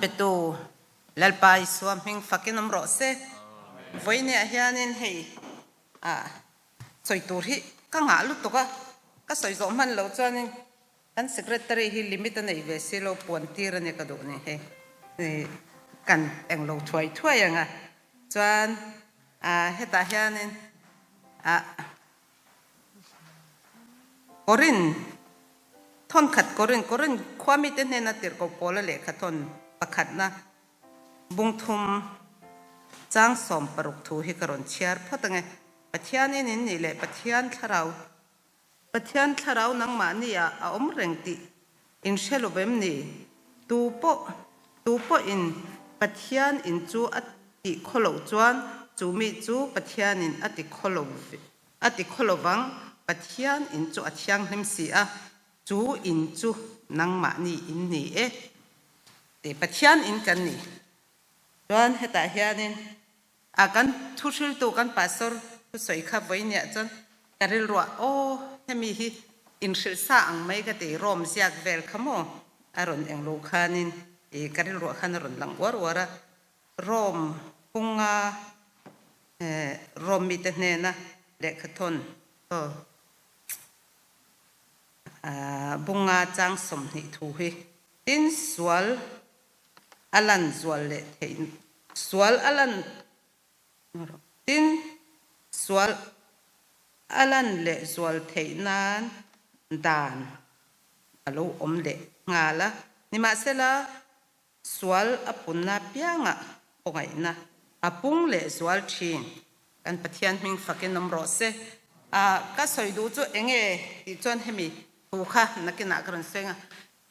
petu Lalpa Isua hming fakin awm rawh se. Vawinia hianin hei ah sawi tur hi ka ngah lutuk a, ka sawi zawh hman loh chuanin kan secretary hi limit a nei ve si lo puan tir a ni ka duh ni hei kan englo thuai thuai ang a, chuan ah hetah hianin ah Korin thawn khat Korin Korin khua mite hnena tirhkoh Paula lehkha thawn pakhatna bungthum chang 60 thu hi ka rawn chhiar phawt ange. Pathian in in nih leh Pathian thlarau Pathian thlarau nangmahni ah a awm reng tih in hre lo vem ni? Tu pawh tu pawhin Pathian in chu a tih khaw loh chuan chu mi chu Pathianin a ti khaw lo a ti khaw lo vang, Pathian in chu a thianghlim si a, chu in chu nangmahni in ni e tih Pathian in kan ni. Chuan hetah hianin A kan thuhriltu kan pastor thusawi kha vawinia chuan ka rilruah aw hemi hi inhrilh sa ang mai ka ti Rome ziak vel kha maw a rawn eng lo khanin i ka rilruah khan a rawn lang uar uar a Rome hunga Rome mite hnena lehkhathawn aw bunga chang 20 thu hi tin sual a lan zual leh theih sual a lan tin sual a lan leh zual theih nan dan a lo awm leh nghal a. Nimahsela, sual a punna piangah khawngaihna a pung leh zual thin. Kan Pathian hming fakin awm rawh se. Ka sawi duh chu enge tih chuan hemi thu kha nakinah ka rawn sawi ang a.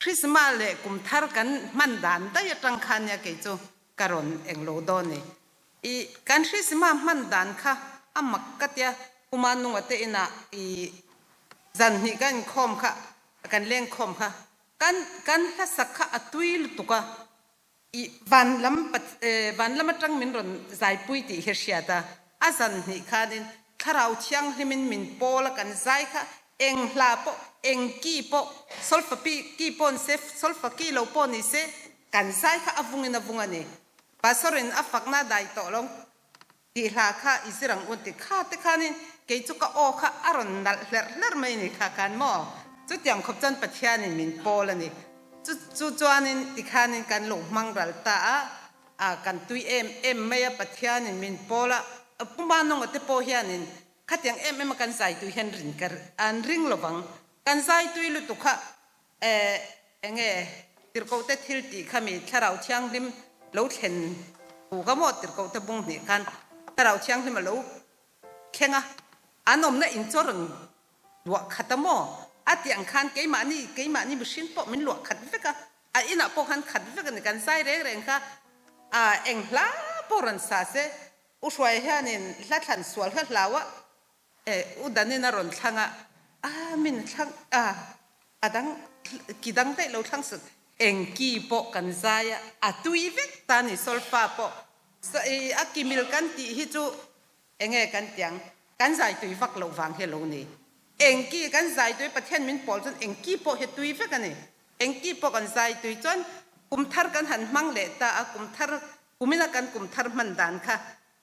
Krismas leh kum thar kan hman dan daih atang khan nia kei chu ka rawn eng lo dawn ni. I kan Krismas hman dan kha a mak ka tia kuma nunga te inah i zan hnih kan inkhawm kha kan lengkhawm kha kan kan hlasak kha a tui lutuk a i van lam van lam atang min rawn zaipui tih hi hriat a a zan hnih khanin thlarau thianghlimin min pawl a kan zai kha eng hla pawh eng ki pawh solfa pi ki pawh ni se solfa ki lo pawh ni se kan zai kha a vungin a vung a ni pastor in a fakna dai tawh lo tih hla kha i zir ang un ti kha te khanin kei chu ka aw kha a rawn nalh hlerh hlerh mai ni kha khan maw chutiang khawp chuan Pathianin min pawl a ni chu chu chuanin tikhanin kan lo hmang ral ta a a kan tui em em mai a Pathianin min pawl a Puma nunga te pawh hianin khatiang em em a kan zai tui hian rin ka an ring lovang kan zai tui lutuk kha Eh, enge tirhkohte thil tih kha mi Thlarau Thianghlim lo thlen thu ka maw tirhkohte bung hnih khan Thlarau Thianghlim a lo thleng a, an awmna in chaw rawn luah khat a maw? A tih ang khan keimahni, keimahni mihring pawh min luah khat vek a, a inah pawh khan khat vek a ni, kan zai reng reng kha ah eng hla pawh rawn sa se, U Hruaia hianin hla thlan sual hla hlau a, U Danin a rawn thlang a, a min thlang a, a dang ki dang daih lo thlang sut. Eng ki pawh kan zai a, a tui vek ta ni solfa pawh. A ki mil kan tih hi chu enge kan tiang, kan zai tui vak loh vang hi a lo ni. Eng ki kan zai tui Pathian min pawl chuan eng ki pawh hi a tui vek a ni. Eng ki pawh kan zai tui chuan kum thar kan han hmang leh ta a, kum thar kumina kan kum thar hman dan kha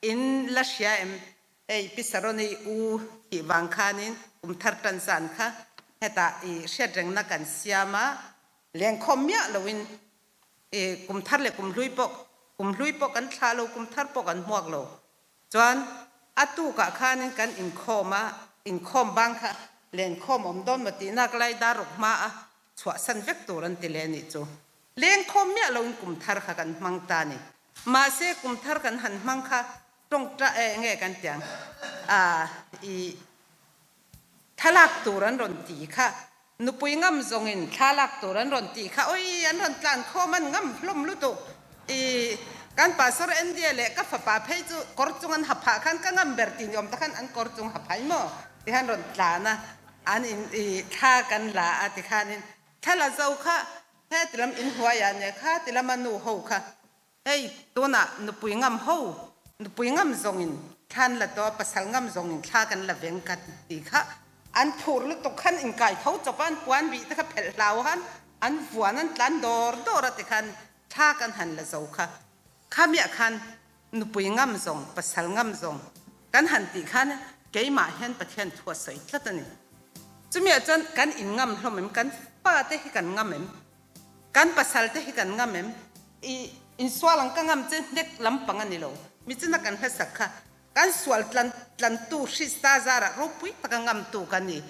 in la hria em? Hei Pi Saroni u tih vang khanin kum thar tan zan kha hetah i hriatrengna kan siam a, lengkhawm miah loin i kum thar leh kum hlui pawh kum hlui pawh kan thlah lo, kum thar pawh kan hmuak lo. Chuan a tukah khanin kan inkhawm a, inkhawm bang kha lenkhawm awm dawn maw tihnak lai dar ruk hma a chhuahsan vek tur an ti leh a nih chu. Lengkhawm miah loin kum thar kha kan hmang ta a ni. Mahse kum thar kan han hmang kha Tawngta e nge kan tiang a i thlalak tur an rawn ti kha nupui ngam zawngin thlalak tur an rawn ti kha oi an rawn tlan khawm an ngam hlawm lutuk i kan pastor Andy-a leh ka fapa phei chu kawr chung an ha phah khan ka ngam ber tih ni awm ta khan an kawr chung ha phai maw ti khan rawn tlan a an in i thla kan la a ti khanin thla la zo kha heti lam inhnuaiah nia kha ti lama nu ho kha Hei, tunah nupui ngam ho, nupui ngam zawngin thla an la tawh a, pasal ngam zawngin thla kan la veng ka ti kha an phur lutuk khan inkai tho chawp a, an puan bih te kha phelh hlau khan an vuan an tlan dawr dawr a tikhan Thla kan han la zo kha. Khamiah khan nupui ngam zawng, pasal ngam zawng kan han tih khan keimah hian Pathian thu a sawi tlat a ni. Chumiah chuan kan in ngam hlawm em? Kan fate hi kan ngam em? Kan pasal te hi kan ngam em? I insual ang ka ngam che hnek lampang a ni lo. Michina kan hlasak kha kan sual tlan tlantu Hrista zarah ropui taka ngamtu kan ni.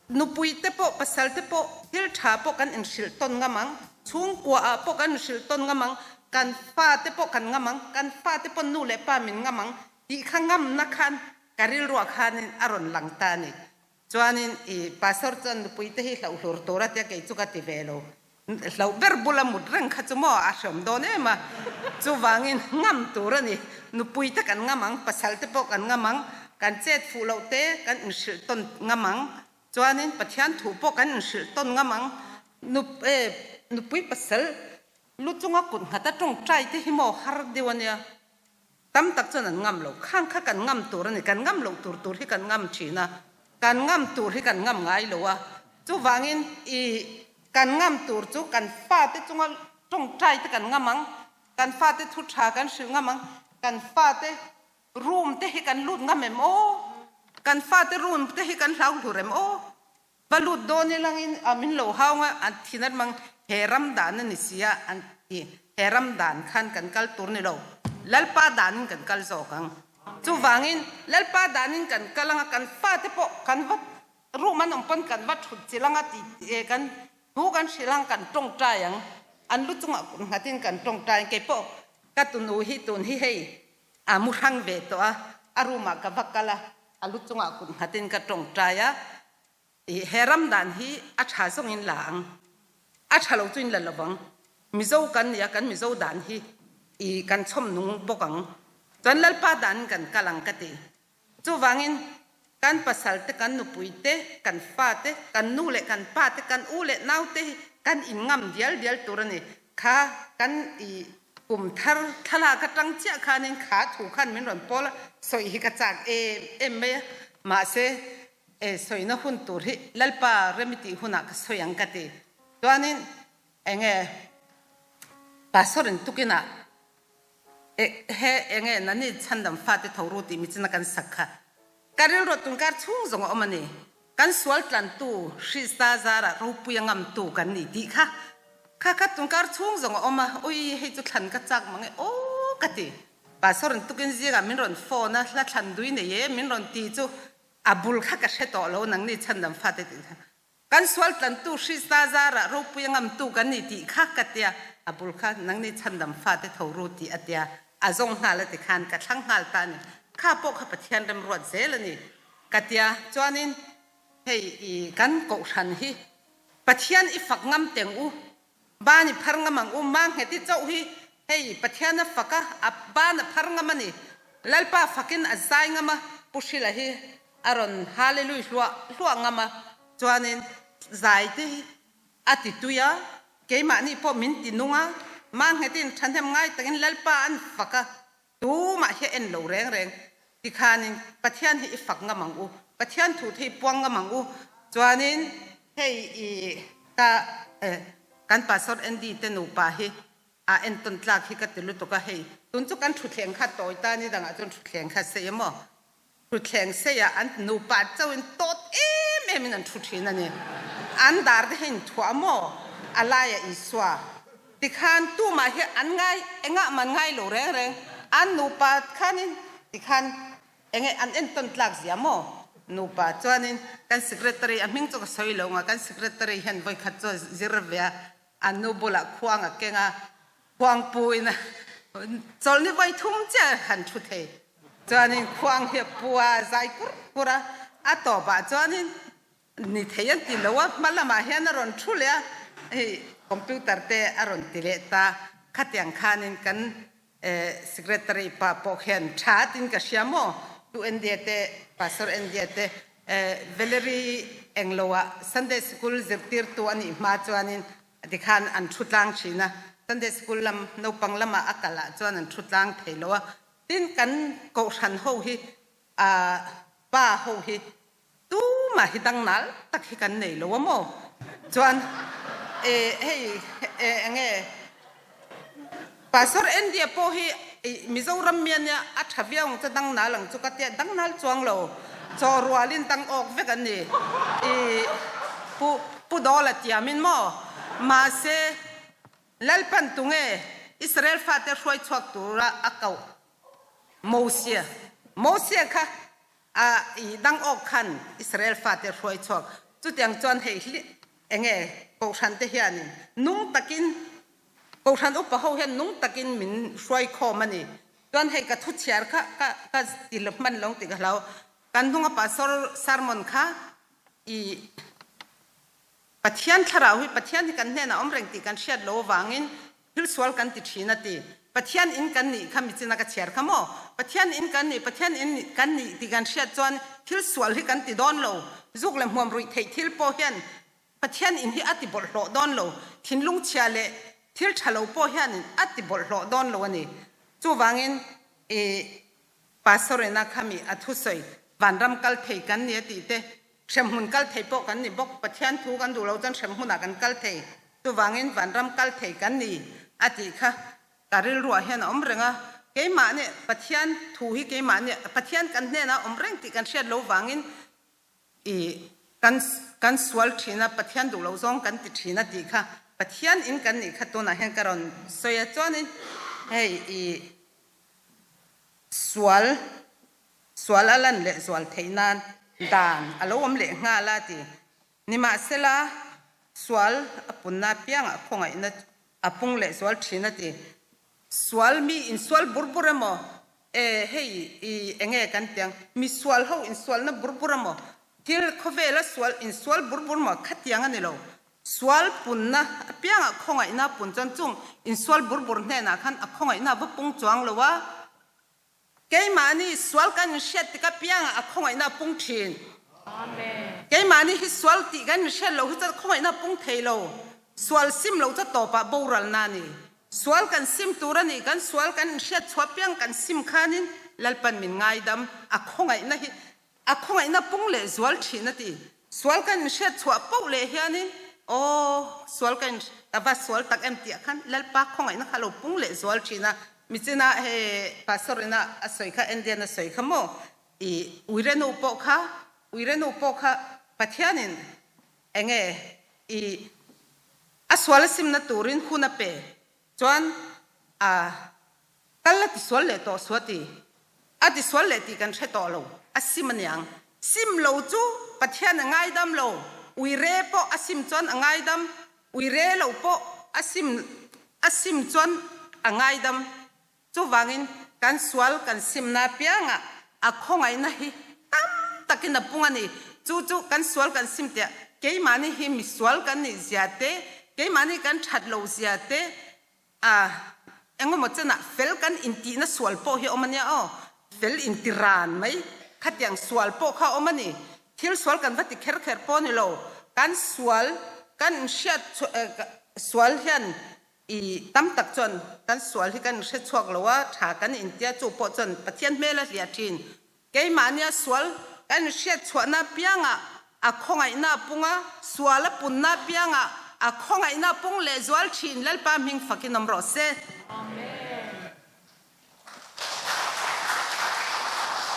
Nupui te pawh, pasal te pawh, thil tha pawh kan inhrilh tawn ngam ang, chhungkua ah pawh kan inhrilh tawn ngam ang, kan fa te pawh kan ngam ang, kan fa te pawh nu leh pa min ngam ang tih kha ngamna khan ka rilruah khanin a rawn lang ta a ni. Chuanin i pastor chuan nupui te hi hlauhlur tur a tia kei chu ka ti ve lo. Hlauh ber bula mut reng kha chu maw a hreawm dawn em a, chuvangin ngam tur a ni. Nupui te kan ngam ang, pasal te pawh kan ngam ang, kan chet fuh loh te kan inhrilh tawn ngam ang, chuanin Pathian thu pawh kan inhrilh tawn ngam ang. Nupui pasal lu chunga kut nghat a tawngtai te hi maw har deuh a nia. Tam tak chuan an ngam lo. Khang kha kan ngam tur a ni. Kan ngam loh tur tur hi kan ngam thin a. Kan ngam tur hi kan ngam ngai lo a. Chuvangin i kan ngam tur chu kan fate chunga tawngtai te kan ngam ang, kan fate thu tha kan hrilh ngam ang, kan fate room te hi kan lut ngam em aw? Kan fate room te hi kan hlau hlur em aw? Va lut dawn i langin a min lo hau nga an thin an mang he ram dan a ni si a an ti he ram dan khan kan kal tur ni lo Lalpa danin kan kal zawk ang chuvangin Lalpa danin kan kal anga kan fate pawh kan va room an awm pawn kan va thut chilh anga ti kan thu kan hrilh ang kan tawngtai ang an lu chungah kut nghatin kan tawngtai ang keipawh ka tunu hi tun hi hei a mu hrang ve tawh a a room ah ka va kal a a lu chungah kut nghatin ka tawngtai a. I he ram dan hi a tha zawng in la ang, a tha lo chu in la lo vang. Mizo kan nia, kan Mizo dan hi i kan chhawm nung bawk ang. Chuan Lalpa dan in kan kal ang ka ti. Chuvangin kan pasal te, kan nupui te, kan fa te, kan nu leh kan pa te, kan u leh nau te hi kan in ngam dial dial tur a ni. Kha kan i kum thar thlalak atang chiah khanin kha thu khan min rawn pawl a, sawi hi ka chak em em mai a. Mahse E sawina hun tur hi Lalpa rem i tih hunah ka sawi ang ka ti. Chuanin enge Pastor in tukinah e he enge nani chhandam fate tho ru tih michina kan sak kha. Ka rilruat tunkar chhung zawng a awm a ni. Kan sual tlantu Hrista zarah ropui a ngamtu kan ni tih kha. Kha kha tunkar chhung zawng a awm a, ui hei chu thlan ka chak mang e aw ka ti. Pastor in tukin zingah min rawn phone a, hla thlan dui nei e min rawn ti chu A bul kha ka hre tawh lo, nangni chhandam fate tih kha. Kan sual tlantu Hrista zarah ropui a ngamtu kan ni tih kha ka tia, a bul kha nangni chhandam fate tho ru tih a tia, a zawng nghal a ti khan ka thlang nghal ta a ni. Kha pawh kha Pathian remruat zel a ni ka tia. Chuanin hei i kan kohhran hi Pathian i fak ngam teng u, Ban i phar ngam ang u, ma nghet i chauh hi hei Pathian a fak a, a ban a phar ngam a ni. Lalpa fakin a zai ngam a, Pu Hrila hi a rawn Hallelui hluah hluah ngam a, chuanin zai te hi a ti tui a, keimahni pawh min ti nung a, ma nghetin thahnem ngai takin Lalpa an fak a, Tumah hi a en lo reng reng. Tikhanin Pathian hi i fak ngam ang u. Pathian thu te hi puang ngam ang u. Chuanin hei i ka kan Pastor Andy te nupa hi a entawn tlak hi ka ti lutuk a. Hei tun chu kan thutthleng kha tawi ta ni dangah chuan thutthleng kha sei emaw Thutthleng seiah an nupa chauhin tawt em em in an thu thin a ni. An dar te hi in thuah maw? A laiah Isua tikhan tumah hi an ngai engah man ngai lo reng reng. An nupa khanin tikhan enge an entawn tlak zia maw? Nupa chuanin kan secretary a hming chu ka sawi lo nga kan secretary hian vawikhat chu a zir ve a, an nu bulah khuang a keng a, Khuangpuin chawlhni vawi thum chiah han thu thei. Chuanin khuang hi a pu a, zai kur kur a, a tawpah chuanin ni thei an ti lo a, hma lamah hian a rawn thu leh a, hei computer te a rawn ti leh ta. Khatiang khanin kan secretary pa pawh khian tha tin ka hria maw? Tu India te, Pastor India te, Valerie Engloah Sunday Sikul zirtirtu a nih hma chuanin Tikhan an thu tlang thin a, Sunday School lam naupang lamah a kal ah chuan an thu tlang thei lo a. Tin, kan kohhran ho hi, ah pa ho hi tumah hi dangnal tak hi kan nei lo a maw? Chuan eh hei eh enge? Pastor Andy-a pawh hi Mizoram mi a nia, a tha viau ang chu dang nal ang chu ka tia, dang nal chuang lo, chaw rualin dang awk vek an ni. I Pu Pu Dawla tiamin maw? Mahse, Lalpan tunge Israel fate hruai chhuak tura a koh Mosia? Mosia kha a i dang awk khan Israel fate hruai chhuak. Chutiang chuan hei hli enge Kohhran te hianin nung takin Kohhran upa ho hian nung takin min hruai khawm a ni. Chuan hei ka thu chhiar kha ka ka ti hman lo tih ka hlau. Kan hnunga Pastor sermon kha i Pathian thlarau hi Pathian hi kan hnenah awm reng tih kan hriat lo avangin thil sual kan ti thin a ti. Pathian in kan nih kha michina ka chhiar kha maw? Pathian in kan nih, Pathian in kan nih tih kan hriat chuan thil sual hi kan ti dawn lo. Zuk leh hmuam ruih theih thil pawh hian Pathian in hi a ti bawlhhlawh dawn lo, thinlung chhia leh thil tha lo pawh hianin a ti bawlhhlawh dawn lo a ni. Chuvangin i Pastor ina khami a thusawi vanram kal thei kan ni a tih te, hremhmun kal thei pawh kan ni bawk, Pathian thu kan duh lo chuan hremhmunah kan kal thei, chuvangin vanram kal thei kan ni a tih kha ka rilruah hian a awm reng a. Keimahni Pathian thu hi keimahni Pathian kan hnenah a awm reng tih kan hriat lo vangin I kan kan sual thin a, Pathian duh loh zawng kan ti thin a tih kha Pathian in kan nih kha tunah hian ka rawn sawi a. Chuanin hei i sual sual a lan leh zual theih nan dan a lo awm leh nghal a ti. Nimahsela sual a punna apiangah khawngaihna a pung leh zual thin a ti. Sual mi insual bur bur emaw? E, hei i enge kan ti ang, mi sual ho insualna bur bur emaw? Thil khawvela sual insual bur bur maw? Khatiang a ni lo. Sual punna apiangah khawngaihna pun chuan chung insual bur bur hnenah khan a khawngaihna va pung chuang lo a. Keimahni sual kan inhriat tik apiangah a khawngaihna a pung thin. Keimahni hi sual tih kan inhriat loh hi chuan khawngaihna a pung thei lo. Sual sim lo chu tawpah boralna a ni. Sual kan sim tur a ni. Kan sual kan inhriat chhuah piang kan sim khanin Lalpan min ngaidam. A khawngaihna hi A khawngaihna pung leh zual thin a ti. Sual kan inhriat chhuah poh leh hianin, Aw, sual ka in, ka va sual tak em tih ah khan Lalpa khawngaihna kha a lo pung leh zual thin a. Michina hei Pastor ina a sawi kha, Indian a sawi kha maw, i uirenu pawh kha, uirenu pawh kha Pathianin enge i a sual a simna turin hun a pe chuan a Kal a tisual leh tawh su a ti. A tisual leh tih kan hre tawh lo. A sim aniang. Sim lo chu Pathian a ngaidam lo. Uire pawh a sim chuan a ngaidam. Uire lo pawh a sim a sim chuan a ngaidam. Chuvangin kan sual kan simna apiangah a khawngaihna hi tam takin a pung a ni. Chu chu kan sual kan sim tiah keimahni hi misual kan nih zia te, keimahni kan that loh zia te, A, engemaw chenah fel kan intihna sual pawh hi a awm a nia aw, fel inti ran mai khatiang sual pawh kha a awm a ni. Thil sual kan va ti kher kher pawh a ni lo, kan sual kan inhriat sual hian i tam tak chuan kan sual hi kan inhre chhuak lo a, tha kan intia chu pawh chuan Pathian hmel a hliah thin. Keimahnia sual kan hriat chhuahna apiangah a khawngaihna a pung a, sual a punna apiangah a khawngaihna a pung lehzual thin. Lalpa hming fakin awm rawh se.